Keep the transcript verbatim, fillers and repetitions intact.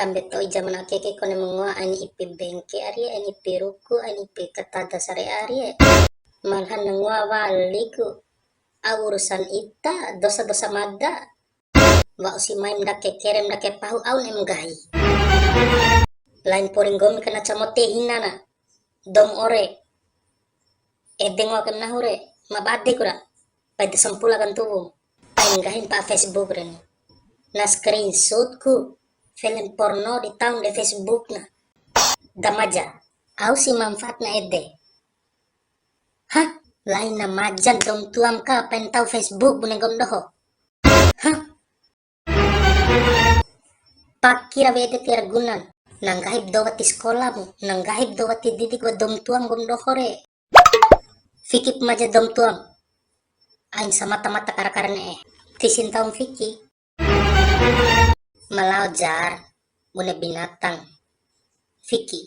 Ambe to'i zaman ake ke kone ma ngoa aina ipi bengke ari, aina ipi ruku, aina ipi katada sare ari. Malahan na ngoa wali ku. Au urusan ita, dosa-dosa mada. Wa'u si mai ndake kere ndake pahu au ne'e nggahi. Lain pori nggomi kana camote hina na. Dou ma ore. Ede ngoa ke nahu re, ma bade ku ra. Pai da sampula kantuwu. Pai nggahi mpa Facebook re ni. Na screenshot ku film porno di taun de Facebook na. Da maja, au si manfaat na ede. Hah, laina majan dou ma tuam ka pai ntau Facebook bune nggomi doho. Hah? Paki ra wede tiwara gunan. Na nggahi ba dou wati sekola mu, na nggahi ba dou wati didik ba dou ma tuam nggomi doho re. Fiki pu maja dou ma tuam. Ain samata-mata kara-kara ne'e. Tisi ntau ma fiki. Ma lao jar, bune binatang. Fiki.